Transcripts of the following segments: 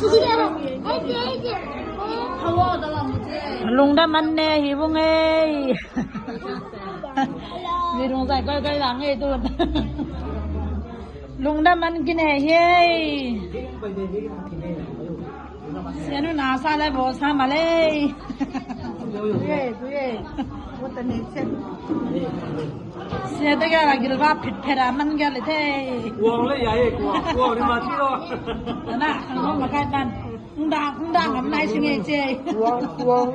ܠຸງດຳອັນແນ່ຮີວງເອີຍ ມີລຸງໃສ່ກ້ອຍໆຫຼັງເອີຍຕູນ ລຸງດຳອັນກິນແຫ່ເຮີຍ ເຊຍນຸນາຊາແລະໂບຊາມາເລີຍ ເຊຍຕະກະລະກິນວ່າຜິດແພດອາມັນກະເລີຍເທ ກວງເລີຍໃຫຍ່ ກວງ ກວງນີ້ມາທີ່ລອດ ນັ້ນນະ ເຮົາມາໃກ້ບ້ານ ຫຸງດັງ ຫຸງດັງອຳນາຍຊິເງເຈ ກວງ ກວງ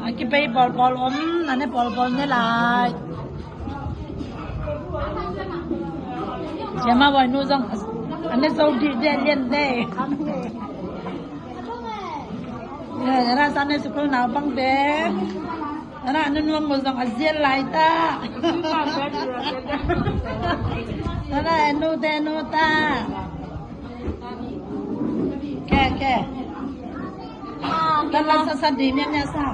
ອາ ກິນໄປບອລ ບອລອົມ ອັນນີ້ບອລ ບອລນີ້ຫຼາຍ ຈະມາໄວ້ໜູຈອງ ອັນນີ້ໂຊກດີແດ່ ລຽນແດ່ ເອີ ລະສັນໃນສຸກໜາວບັງແດ ລະນະ ອະນຸນວງໝູ່ສອງອາຊຽນຫຼາຍຕາ ລະນະ ອະນຸແຕໂນຕາ ແກ່ ແກ່ ຕະລະສະສັດດີເມຍເມຍຊາ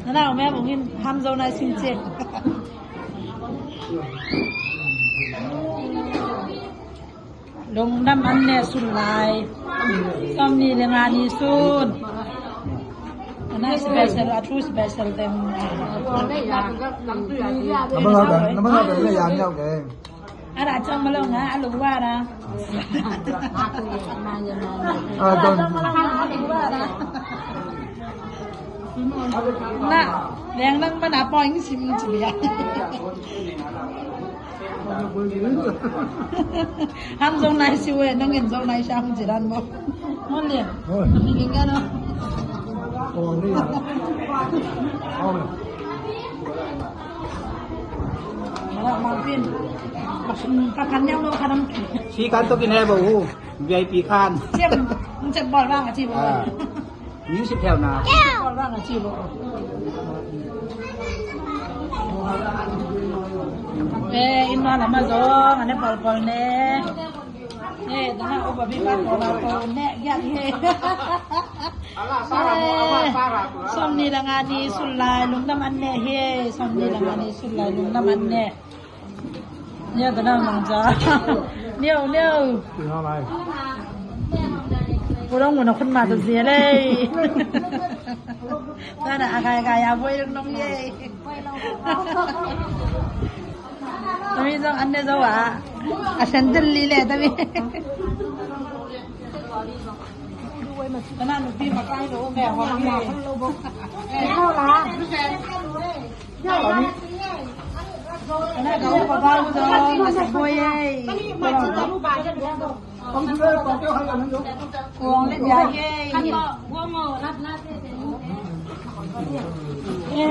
ລະນະ ແມ່ບໍ່ຍິນ ຫ້າມໂຈນາຍຊິງເຈັກ ລົງນຳອັນແນ່ສຸນຫຼາຍ ຊອມນີ້ແລະງານນີ້ສຸນ ອັນນັ້ນສະເປເຊວ ອາທູສະເປເຊວເຕັມ ນ້ຳມັນເອົາໄປ ນ້ຳມັນເອົາໄປ ລະຢານນີ້ເອົາໄປ ອາດາຈອງມາລົງນະ ອາລຸງວ່ານະ ອາດາຈອງມາລົງນະ ອາລຸງວ່ານະ ນະ ແດງນັງມັນອາປອຍຊິມຊິເບຍ ຫ້າມສົ່ງນາຍຊິເວ ນັ່ງເຫັນສົ່ງນາຍຊ້ຳຊິດັນບໍ່ ມັນລຽນ ໂອ້ຍ ມີກິນແກ່ເນາະ ໂອ້ຍ ນີ້ ເອົາເລີຍ ມາລະ ມາປິ່ນ ບັກ ປາກກັນຍາວໂລຄະນຳ ຊີ້ກັນໂຕກິນແດ່ບໍ່ຮູ້ ວີໄອພີຄານ ສຽມ ມັນຈະບອດວ່າງອາຊີບ ອ່າ ມີສິບແຖວໜ້າ ບອດວ່າງອາຊີບ ເອີ ອິນນອນລະມາສອງ ອັນນີ້ປອລໆແນ່ ເອີ ຕະໜ້າອຸປະພິບັດ ປອລໆແນ່ ຢາກເຮັດ ເອີ ຊ່ອງນີ້ລະງານນີ້ສຸດຫຼາຍ ລຸງນ້ຳອັນແນ່ເຮ ຊ່ອງນີ້ລະງານນີ້ສຸດຫຼາຍ ລຸງນ້ຳອັນແນ່ ເນຍຕະໜ້າມັງຈາ ນຽວ ນຽວ ກິນເທົ່າໃດ ບໍ່ຕ້ອງໝູນເອົາຄົນມາຕົວເສຍເລີຍ ຕະໜ້າອາກາຍ ອາກາຍ ອາໂວຍ ນ້ອງເຢ ຕະມີສອງອັນເດຊະຫວາ ອາເຊນເດນລີແຫຼະຕະມີ ຕະໜ້າໜູປີມາໃກ້ໂລແມ່ຫອມເລີຍ ເຂົ້າລະ ຕະໜ້າກະໂອປະພາວໂລມາສະໂກຍເລີຍ ເອີ